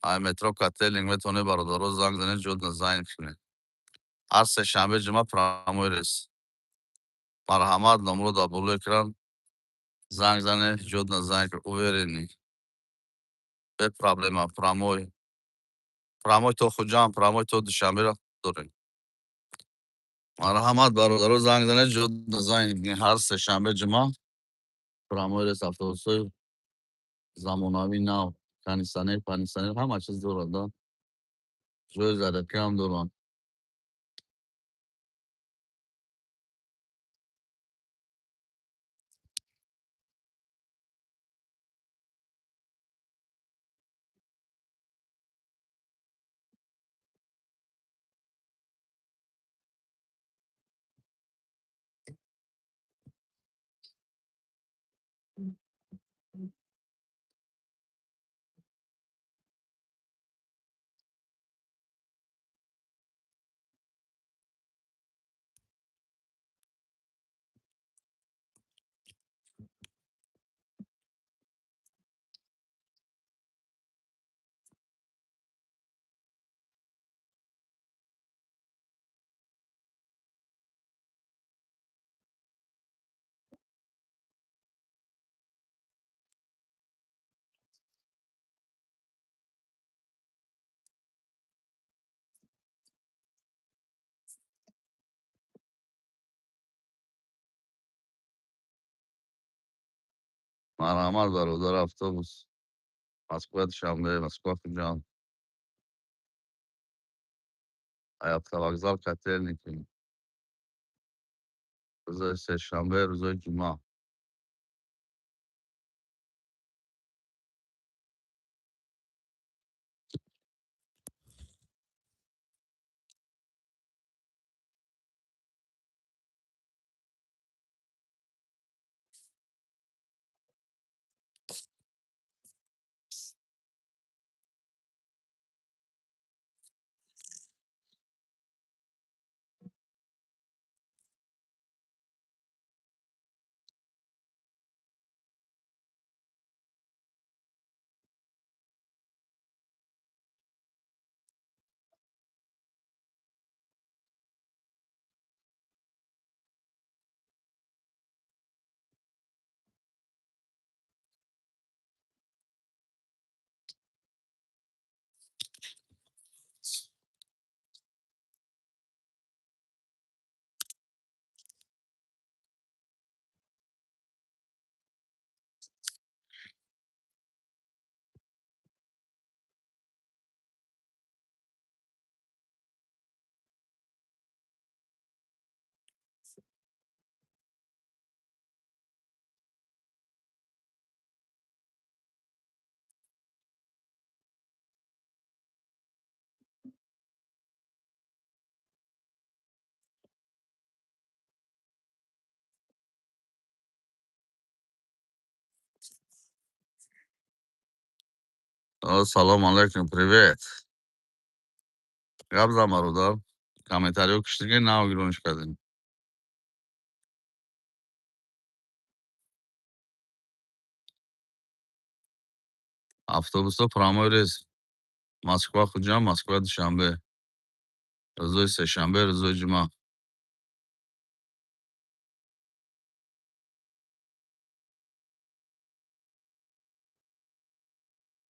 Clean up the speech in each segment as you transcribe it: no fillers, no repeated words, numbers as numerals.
Ай метро Котельники метавонед, бародаро, занг занед, ҷотна занят кунед. Ҳар сешанбе, ҷумъа прямой рейс. Марҳамат, номро дар болои экран, занг занед, ҷотна занят, уверенный. Без проблема, прямой. Прямой то Хуҷанд, прямой то Душанберо дорем. Марҳамат, бародаро, занг занед, ҷотна занят кунед. Ҳар сешанбе, ҷумъа прямой рейс, автобусҳои замонавии нав, кондитсионер, кондитсионер, ҳама чиз дорад, да. Ҷои зарядкаам доранд. Марҳамат, бародар, автобус. Москва Душанбе, Москва Хуҷанд. Ай автовокзал Котельники. Рӯзои сешанбе, рӯзои ҷумъа. Салом алейкум, привет. Гап зан, бародар. Комментариҳо киштиги нав гирониш кардем. Автобусҳо прямой рейс. Москва Хуҷанд, Москва Душанбе. Рӯзои сешанбе, рӯзои ҷумъа.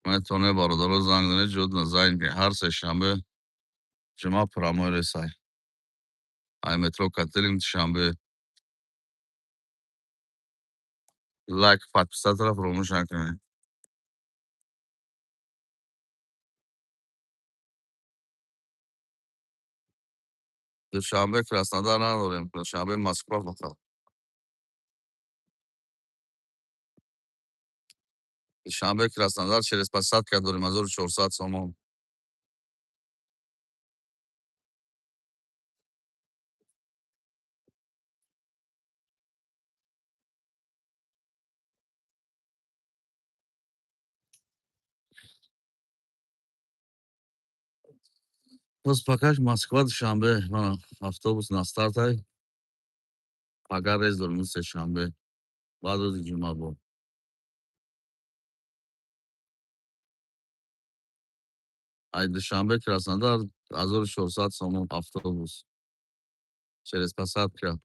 Метавонед, бародаро, занг занед, ҷотна занг кунед. Ҳар сешанбе, ҷумъа прямой рейс ай. Ай метро Котельники Душанбе. Лайк, подписаться фаромӯш накунед. Душанбе Краснодар надорем. Душанбе Москва фақат. Душанбе Краснодар через посадка дорем 1400 сомон. Боз покаж Москва Душанбе. Мана автобус на стартай. Пага рейс дорем сешанбе. Баъд рӯзи ҷумъа бо. Ай Душанбе Краснодар 1400 сомон автобус. Через посадка.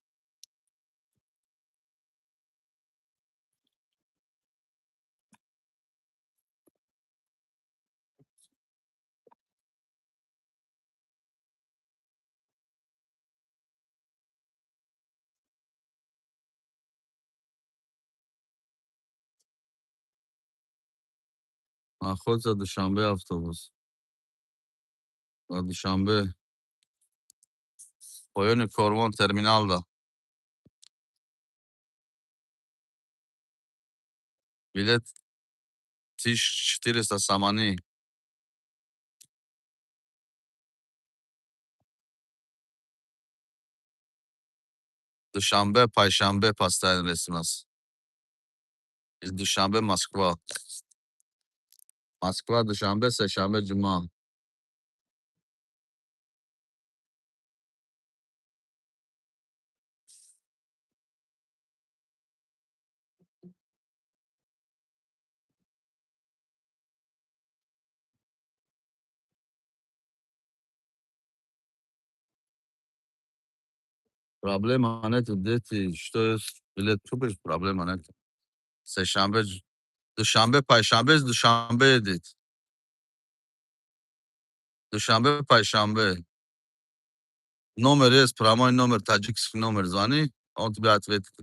Находится Душанбе автобус. Дар Душанбе. Поёни корвон терминалда. Билет 1400 сомонӣ. Душанбе, панҷшанбе постоянно рейс у нас. Из Душанбе Москва. Москва, Душанбе, сешанбе, ҷумъа. Проблема нету, дети, что есть, билет купишь, проблема нету. Сешанбе, душанбе, панҷшанбе, Душанбе едет. Душанбе, панҷшанбе. Номер есть, прямой номер, таджикский номер, звони, он тебе ответит.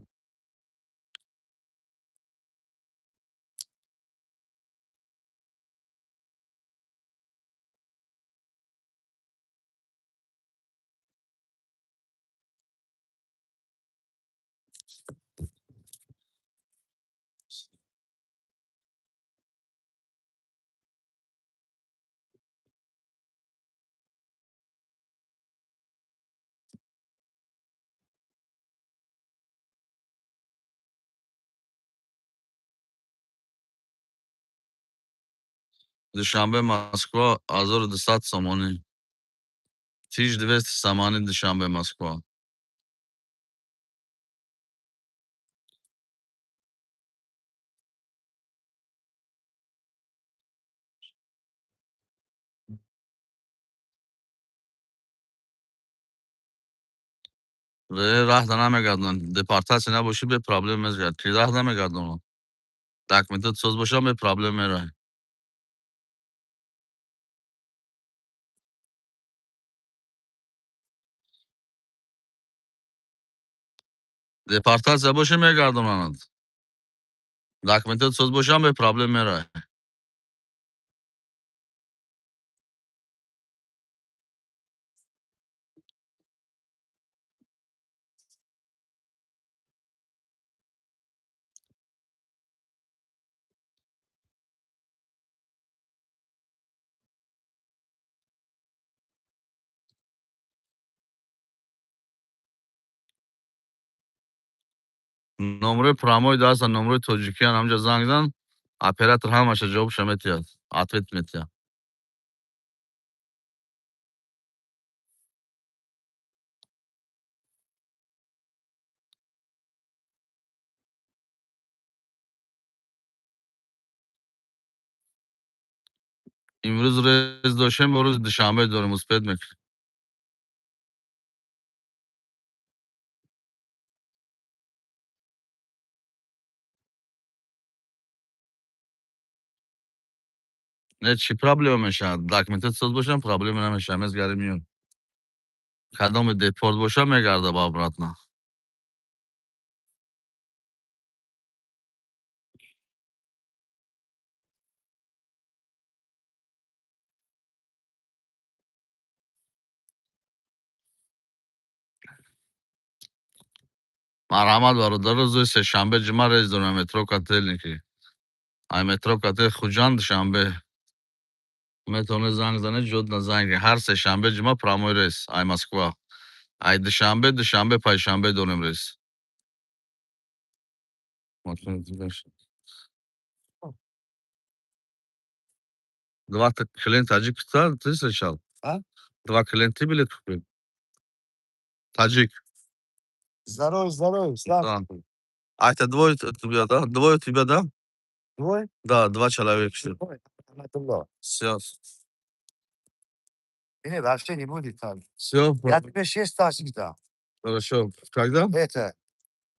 Душанбе, Москва, 1200 сомонӣ. 1200 сомонӣ Душанбе, Москва. Раҳ да намегардонанд. Депортатсия набошӣ, бе проблем мезгард. Ки раҳ намегардонанд. Документот соз бошад, бе проблем меравӣ. Депортатсия бошӣ, мегардонанд. Документот соз бошад, бе проблем меравӣ. Номрои прямой даста, номрои тоҷикиян ҳамҷа занг зан, оператор ҳамаша ҷавобша метиҳад, ответ метиҳад. Имрӯз рейс доштем, бо рӯзи душанбе дорем, успеть мекунем. Не, чӣ проблема мешавад? Документот соз бошам, проблема намешавад, мезгари миён. Кадоме депорт боша, мегарда ба обратно. Марҳамат, бародар, рӯзи сешанбе, ҷумъа рейс дорем метро Котельники. Ай метро Котел Хуҷанд, Душанбе. Метавонед занг занед, ҷодна занг. Ҳар сешанбе, ҷумъа прямой рейс, ай Москва. Ай Душанбе, душанбе, панҷшанбе дорем рейс. Два клиент таджик ты встречал? А? Два клиента ты билет купил? Таджик. Здорово, здорово, Да. Слав. А это двое у тебя, да? Двое у тебя, да? Двое? Да, два человека. Двое. Рахматулло. Все. Не, вообще не будет так. Все. Я тебе 6 тачек дам. Хорошо. Когда? Это,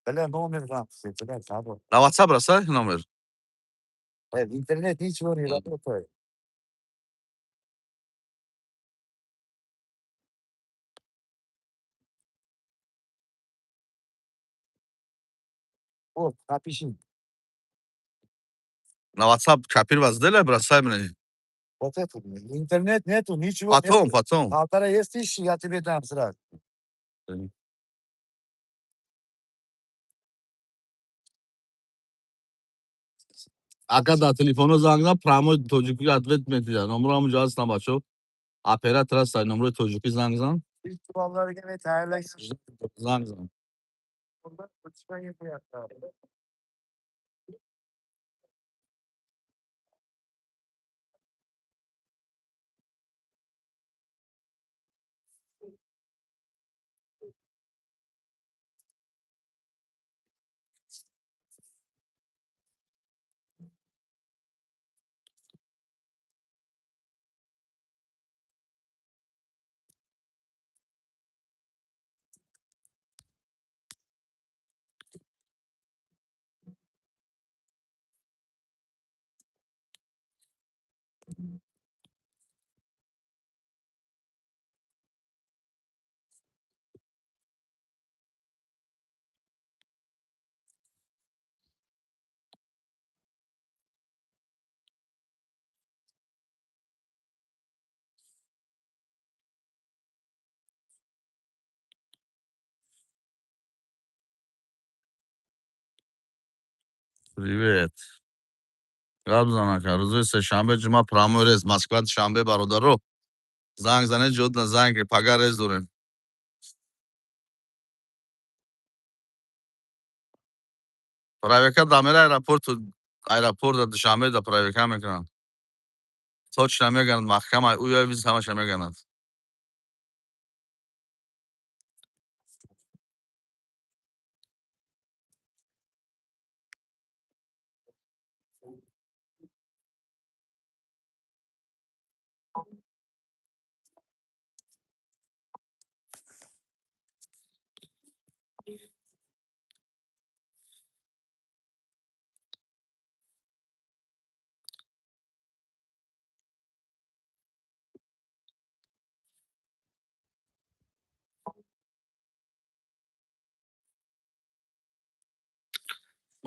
бля, номер дам тебе, бля, забыл. На WhatsApp бросай номер. В интернет ничего не работает. Вот, напиши. На WhatsApp копировать сделай, бросай мне. Вот это, интернет нету, ничего Потом, нету. потом. Полтора есть тысячи, я тебе дам сразу. Ака, дар телефоно занг зан, прямой тоҷикӣ ответ метиҳад. Номро ҳамунҷо ҳастам, бачо. Оператор ҳаста, номрои тоҷикӣ занг зан. Bolalarga men tayyorlagan Занг зан. Uçma yapıyor. Привет. Гап зан, ака. Рӯзои сешанбе, ҷума прямой рейс. Москва, Душанбе, бародаро. Занг занед, ҷодна занг, пага рейс дорем. Проверка дамера аэропорту, аэропорта Душанбе да проверка мекунанд. Точно меганад, маҳкама, уя виз ҳамаша меганад.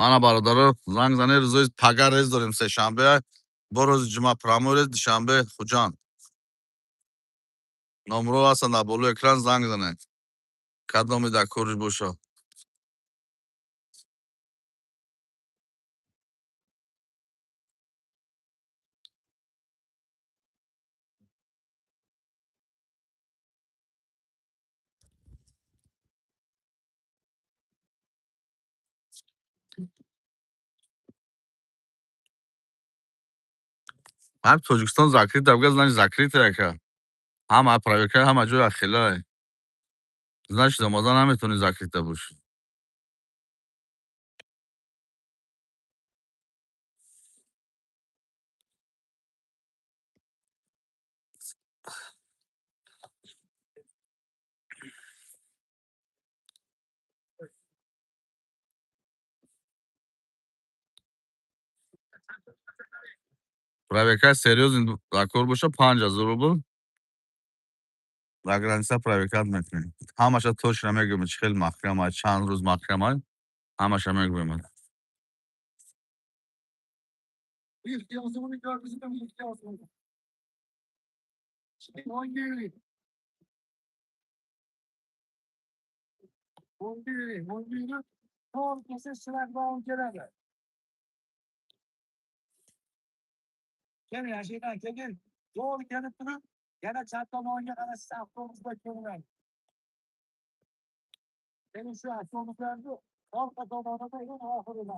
Мана, бародаро, занг занед, рӯзои пага рейс дорем, сешанбе бо рӯзи ҷума прямой рейс Душанбе, Хуҷанд. Номро ҳастанд дар болои экран, занг занед. Кадоме дар кориш боша. Ҳам Тоҷикистон закрыто буга, значит, закрыто, ака. Ҳама проверка ҳама ҷой ахилай. Значит, омода наметавонӣ, закрыто бошӣ. Проверка серьёзный дар кор боша, 5000 рубл. Дар граница проверка мекунем. Ҳамаша точно мегӯем, чӣ хел маҳкама, чанд рӯз маҳкама, ҳамаша мегӯем. Bir gördüğünüzde to'g'ri kelib turib, yana chap tomonga qarashsa, avtobusda ko'rinadi. Keling, shu avtobuslarni orqa tomonida eng oxirida.